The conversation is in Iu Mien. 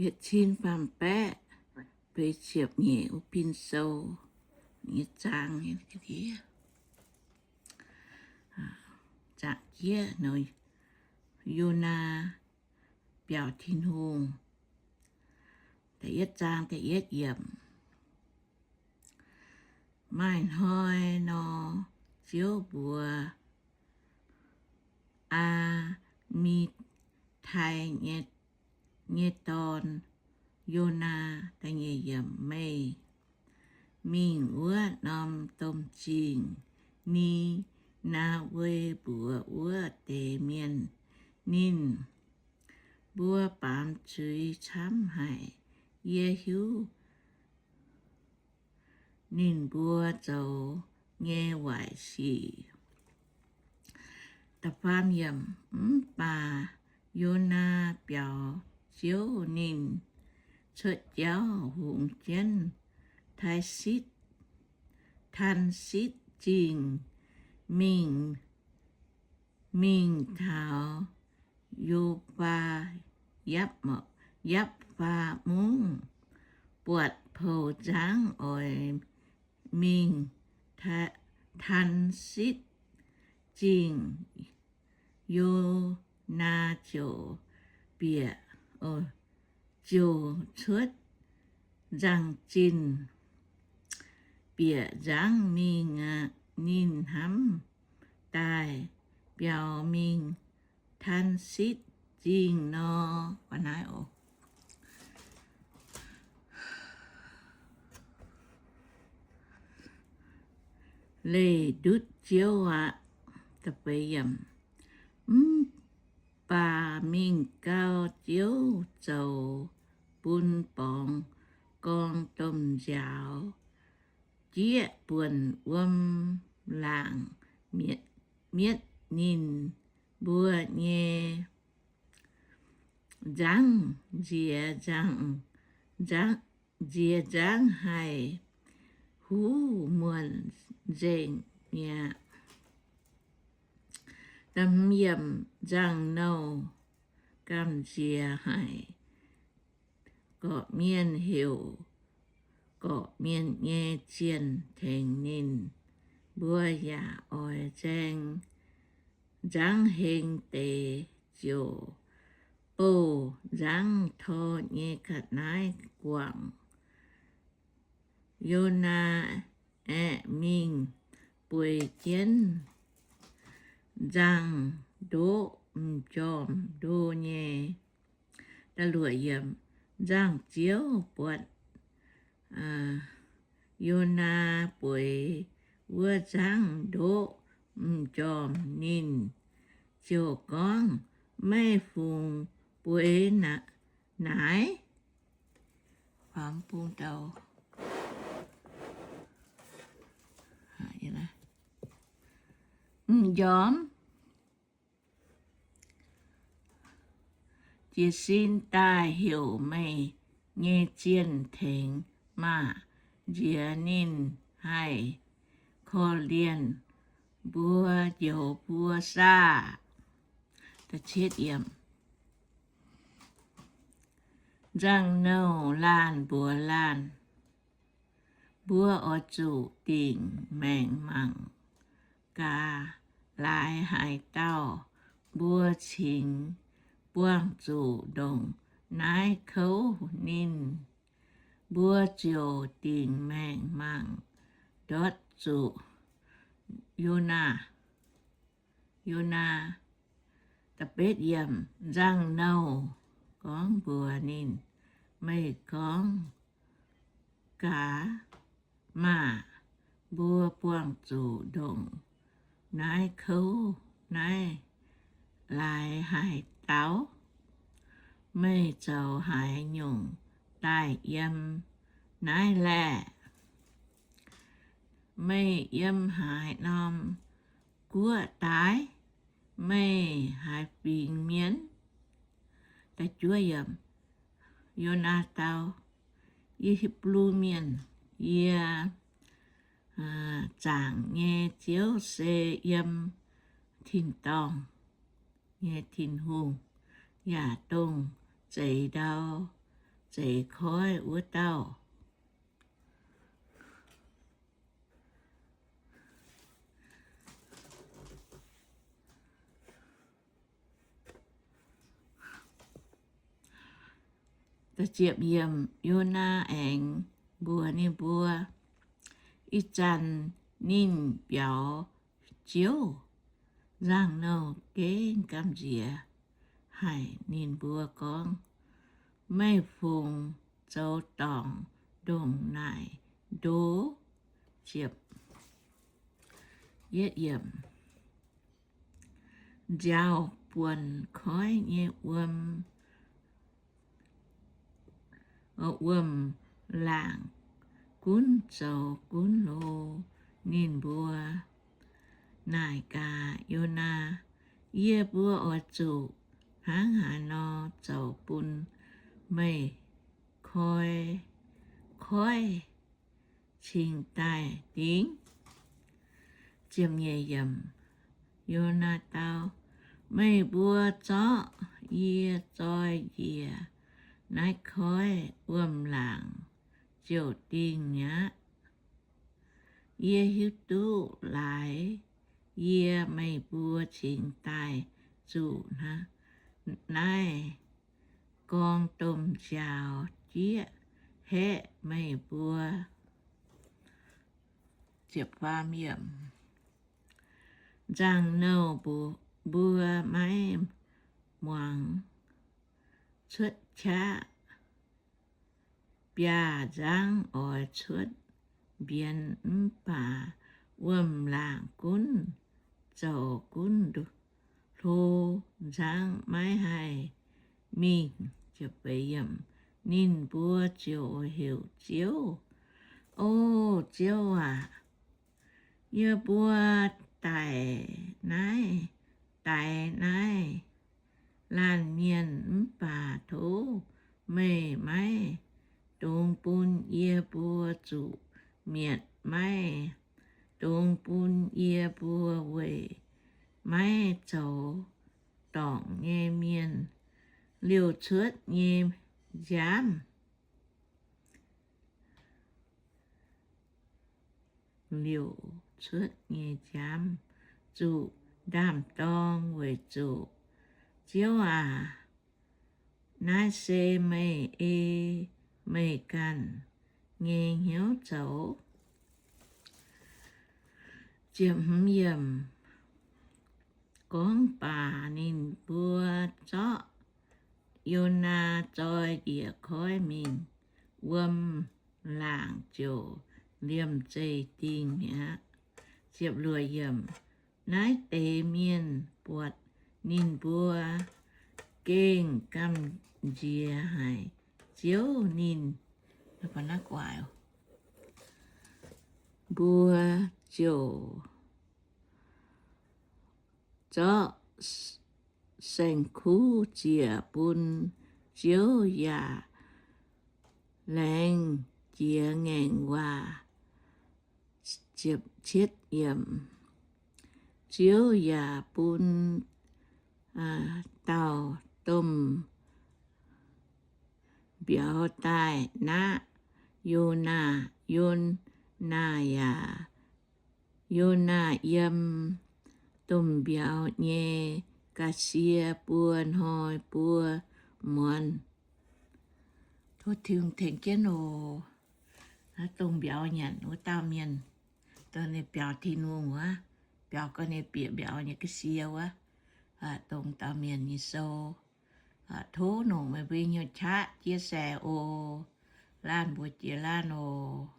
yietc cin faam baeqv feix ziepc nyeic, O Pin Sou nyei zaang, zaangc jieqv, Yonaa biaux Tin-Hungh. Da'yietv zaang da'yietv yiemc. Maaih hnoi nor, Ziouv mbuox Aa^mi^tai nyei dorn, Yonaa, Meih mingh wuov norm domh zingh, Ni^naa^we mbuox wuov deix mienh, Ninh mbuo baamz zuiz camv haic. Yie hiuv ninh mbuo zoux nyei waaic sic. Mv baac Yonaa biaux Ziouv, ninh cuotv jauv hungx jienv Taai-sitv, Tansitv Zingh mingh, mingh taux Yo^faa, Yapv, Yapv^faa Mungv, buatc pou nzangv oix mingh Tansitv Zingh. Yonaa ziouc bieqc, ziouc cuotv nzangv-zinh bieqc nzangv mingh aqv. Ninh hnamv daaih biaux mingh Tansitv Zingh nor. Leih ndutv Ziouv aqv. Mv baac mingh gau, Ziouv zoux bun borngz gorngv domh nziaaux jieqv buonc wuom-laangc mietv ninh mbuo nyei nzangv, nziex nzangv, nziex nzangv haih huv muonc nzengc mi'aqv. Nzangv-nouh gamh nziex haic. Gorqv-mienh heuc gorqv-mienh nyei zienh tengx ninh mbuo, yaac oix nzaeng nzangv heng deix, ziouc bouh nzangv tor nyei ga'naaiv guangc. Yonaa aeqv, mingh bueix jienv nzangv-ndoqv m'jormh ndo nyei. Nzangv-ziouv buatc Yonaa bueix wuov nzangv-ndoqv m'jormh, ninh ziouc gorngv, Meih fungc bueix naaiv? M'jormh, jiez sin daaih heuc meih nyei zienh tengx maah! Nziex ninh haih korv-lienh mbuo, njoux mbuo saah? Nzangc-nouh laanh mbuox laanh, Mbuo oix zuqc dingc maengc mangc gaax laaix haaix dauh mbuo cingx buangh zuqc ndongc naaiv kouv ninh, mbuo ziouc dingc maengc mangc ndortv zuqc Yonaa. Yonaa. Nzangc-nouh gorngv mbuox ninh, Meih gorngv gaax maah! Mbuo buangh zuqc ndongc naaiv kouv naaiv laaix haaix dauh? Meih zoux haaix nyungc daaih yiem naaiv laeh? Meih yiem haaix norm guoqv daaih? Meih haaix fingx mienh? Yonaa dau, Yie Hipv^lu Mienh. Yie zaangc nyei Ziouv se yiem tin-dorngh nyei Tin-Hungh, yaac dongh zeix ndau zeix koiv wuov dauh. Yonaa aengx mbuox ninh mbuo, ih zanc ninh biaux Ziouv. Nzangc-nouh gengh gamh nziex haic ninh mbuo gorngv, meih fungc zoux dorngc ndongc naaic ndo? Nziaaux-buonc koiv nyei wuom, wuom-laangc gunv zoux gunv hlo. Ninh mbuo naaic gaax Yonaa, yie mbuo oix zuqc hnangv haaix nor zoux bun meih koi koiv cingx daaih dingc? Yonaa dau, meih mbuo zorqv yie zoi njiec naaiv koiv, wuom-laangc ziouc dingh mi'aqv. Yie hiuv duqv laaix yie meih mbuo cingx daaih zuqc naaiv gorng domh nziaaux-jieqv haeqv meih mbuo. Nzangc-nouh mbuo maiv muangx cuotv qaqv, biaav-nzangv oix cuotv mbienx, mv baac wuom-laangc gunv zoux gunv hlo, nzangv maiv haih mingh. Ninh mbuo ziouc heuc Ziouv, O Ziouv aac, yie mbuo daic naaiv, daix naaiv laanh mienh, mv baac tov meih maiv dungx bun yie mbuo zuqc mietc, maiv dungx bun yie mbuo weic maiv zoux dorngc nyei mienh liouh cuotv nyei nziaamv, liouh cuotv nyei nziaamv zuqc ndaam-dorng, weic zuqc, Ziouv aac, naaiv se meih ei meih ganh nyei hnyouv zoux. Gorngv baac ninh mbuo zorqv Yonaa zoi njiec koiv mingh, wuom-laangc ziouc liemh zeih dingh mi'aqv. Naaiv deix mienh buatc ninh mbuo gengh gamh nziex haic Ziouv. Ninh mbuo ziouc zorqv saeng-kuv ziec bun Ziouv yaac laengz jiex ngaengc waac. Ziouv yaac bun dauh domh mbiauz daaih naqv Yonaa. Yonaa yaac, Yonaa yiem domh mbiauz nyei ga'sie buo hnoi buo muonz. Tov Tin-Hungh tengx jienv oc. Dongh mbiauz nyanc wuov dauh mienh, dongh ninh biaux Tin-Hungh wuov, biaux gau ninh bieqc mbiauz nyei ga'sie wuov, dongh dauh mienh nyei sou. Tov nongc meih mbuo nyei qaqv chia sẻ oc. Laanh mbuo jiex laanh oc.